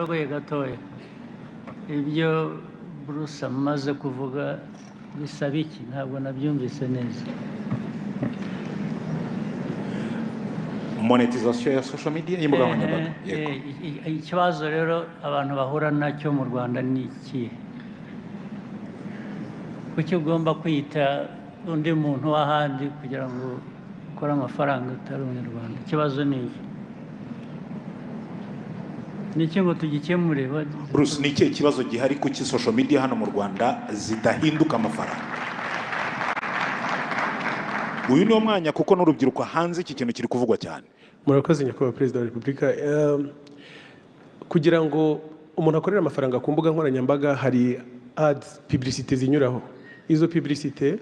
Rogoye gatoya, ibyo Bruce amaze kuvuga bisaba iki? Ntabwo nabyumvise neza. Monetization ya social media, y'imbuga nkoranyambaga. Yego. Ikibazo rero abantu bahura nacyo mu Rwanda ni ikihe? Kuki ugomba kwita undi muntu w'ahandi kugira ngo ukore amafaranga utari Umunyarwanda? Ikibazo ni iki? Ni iki ngo tugikemure? Bruce, ni ikihe kibazo gihari? Kuki social media hano mu Rwanda zidahinduka amafaranga? Uyu niwo mwanya, kuko n'urubyiruko hanze iki kintu kiri kuvugwa cyane. Murakoze, Nyakubahwa Perezida wa Repubulika. Kugira ngo umuntu akorere amafaranga ku mbuga nkoranyambaga, hari ads, publicité zinyuraho. Izo publicité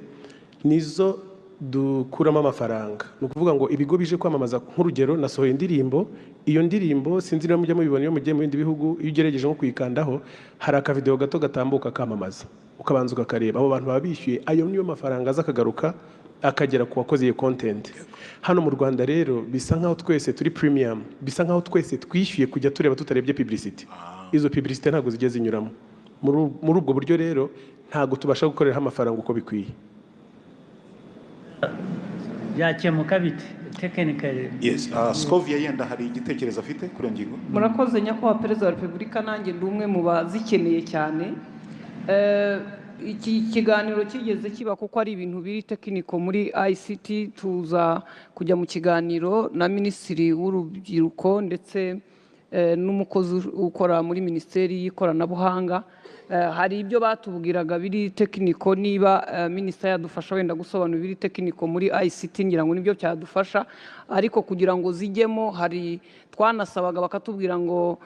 nizo dukuramo amafaranga. Ni ukuvuga ngo ibigo bije kwamamaza, nk'urugero nasohoye indirimbo, iyo ndirimbo sinzi niba mujya mubibona iyo mugiye mu bindi bihugu, iyo ugerageje nko kuyikandaho hari akavideo gato gatambuka kamamaza, ukabanza ukakareba. Abo bantu baba bishyuye, ayo niyo mafaranga aza akagaruka akagera ku wakoze iyo content. Hano mu Rwanda rero bisa nkaho twese turi premium, bisa nkaho twese twishyuye kujya tureba tutarebye publicity. Izo publicity ntabwo zijya zinyuramo. Muri ubwo buryo rero ntabwo tubasha gukoreraho amafaranga uko bikwiye. Byakemuka bite technically? Yes, Scovia yenda hari igitekerezo afite kuri iyo ngingo. Murakoze, Nyakubahwa Perezida wa Repubulika. Nanjye ndi umwe mu bazikeneye cyane. Iki kiganiro kigeze kiba, kuko ari ibintu biri technical muri ICT, tuza kujya mu kiganiro na Minisitiri w'Urubyiruko ndetse n'umukozi ukora muri Minisiteri y'Ikoranabuhanga. Hari ibyo batubwiraga biri technical. Niba minisita yadufasha wenda gusobanura ibiri technical muri ICT, ngira ngo nibyo byadufasha. Ariko kugira ngo zijyemo, hari twanasabaga bakatubwira ngo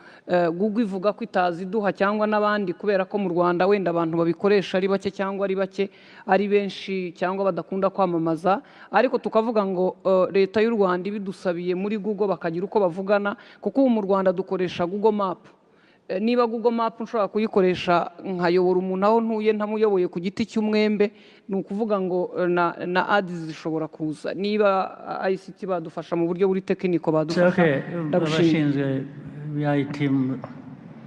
Google ivuga ko itaziduha cyangwa n'abandi, kubera ko mu Rwanda wenda abantu babikoresha ari bake, cyangwa ari bake, ari benshi, cyangwa badakunda kwamamaza. Ariko tukavuga ngo Leta y'u Rwanda ibidusabiye muri Google bakagira uko bavugana, kuko ubu mu Rwanda dukoresha Google Map. Niba Google Map nshobora kuyikoresha nkayobora umuntu aho ntuye ntamuyoboye ku giti cy'umwembe, ni ukuvuga ngo na ads zishobora kuza. Niba ICT badufasha mu buryo buri technical, badufasha. Ndagushimiye. Abashinzwe IT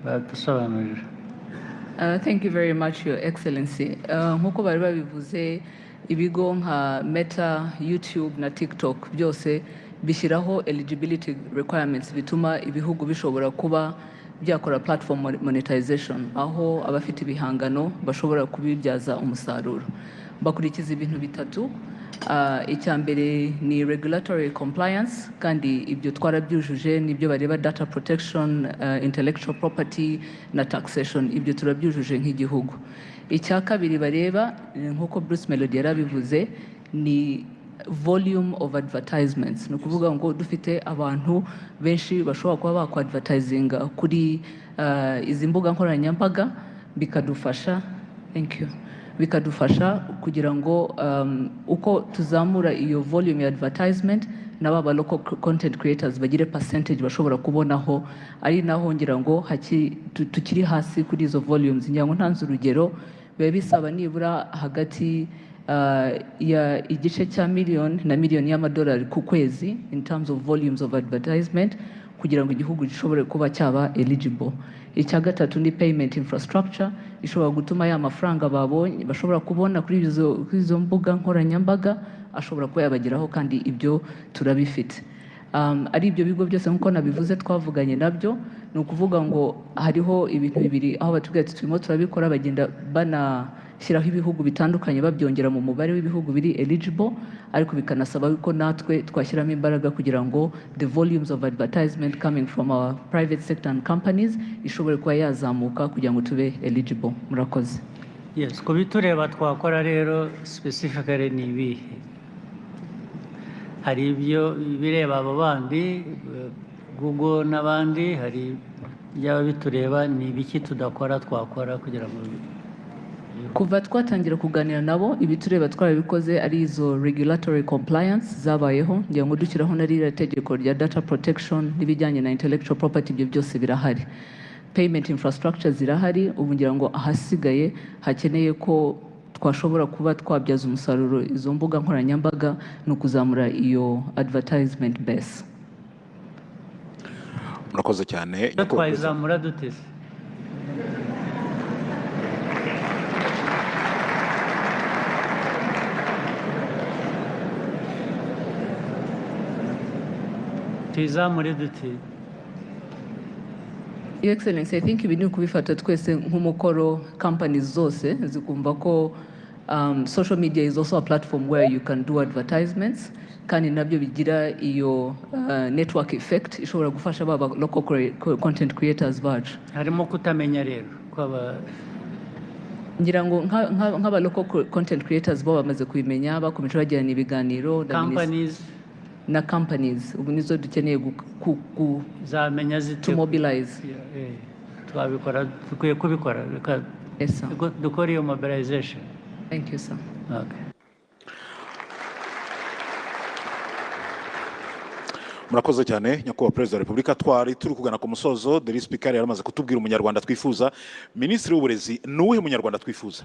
badusobanurira. Thank you very much, Your Excellency. Nk'uko bari babivuze, ibigo nka Meta, YouTube na TikTok byose bishyiraho eligibility requirements bituma ibihugu bishobora kuba byakora platform monetization, aho abafite ibihangano bashobora kubibyaza umusaruro. Bakurikiza ibintu bitatu. Icya mbere ni regulatory compliance, kandi ibyo twarabyujuje. Nibyo bareba: data protection, intellectual property na taxation. Ibyo turabyujuje nk'igihugu. Icya kabiri bareba, nk'uko Bruce Melody yarabivuze, ni volume of advertisements. Ni ukuvuga ngo dufite abantu benshi bashobora kuba bakwadvertisinga kuri izi mbuga nkoranyambaga, bikadufasha, thank you, bikadufasha kugira ngo uko tuzamura iyo volume ya advertisement, nabo ba local content creators bagire percentage bashobora kubonaho. Ari naho ngira ngo tukiri hasi kuri izo volumes. Ngira ngo ntanze urugero, biba bisaba nibura hagati ya igice cya miliyoni na miliyoni y'amadolari ku kwezi in terms of volumes of advertisement kugira ngo igihugu gishobore kuba cyaba eligible. Icya gatatu ni payment infrastructure ishobora gutuma ya mafaranga babonye bashobora kubona kuri izo mbuga nkoranyambaga ashobora kuba yabageraho, kandi ibyo turabifite. Ari ibyo bigo byose, nk'uko nabivuze, twavuganye nabyo. Ni ukuvuga ngo hariho ibintu bibiri aho batubwira ati turimo turabikora, bagenda banashyiraho ibihugu bitandukanye, babyongera mu mubare w'ibihugu biri eligible, ariko bikanasaba ko natwe twashyiramo imbaraga kugira ngo the volumes of advertisement coming from our private sector and companies ishobore kuba yazamuka kugira ngo tube eligible. Murakoze. Yes, ku bitureba twakora rero specifically ni ibihe? Hari ibyo bireba abo bandi, Google n'abandi, hari ibyaba bitureba. Ni ibiki tudakora twakora kugira ngo Kuva twatangira kuganira nabo, ibitureba twarabikoze, ari izo regulatory compliance zabayeho, ngira ngo dushyiraho na ririya tegeko rya data protection n'ibijyanye na intellectual property, ibyo byose birahari. Payment infrastructure zirahari. Ubu ngira ngo ahasigaye hakeneye ko twashobora kuba twabyaza umusaruro izo mbuga nkoranyambaga ni ukuzamura iyo advertisement base. Murakoze cyane, Iyo Nyakubahwa Perezida. Twayizamura dute se? Tuyizamure dute? Your Excellency, I think ibi ni ukubifata twese nk'umukoro, companies zose zikumva ko social media is also a platform where you can do advertisements, kandi nabyo bigira iyo network effect ishobora gufasha baba local content creators bacu. Harimo kutamenya rero kwaba. Ngira ngo nk'aba local content creators bo bamaze kubimenya, bakomeje bagirana ibiganiro na Companies. Na companies ubu nizo dukeneye Zamenya zite? to mobilize. Yeah, twabikora, dukwiye kubikora. Reka Yes, sir. dukore iyo mobilization. Thank you, sir. Okay. Murakoze cyane, Nyakubahwa Perezida wa Repubulika. Twari turi kugana ku musozo. Deri Speaker yari amaze kutubwira umunyarwanda twifuza. Minisitiri w'Uburezi, ni uwuhe munyarwanda twifuza?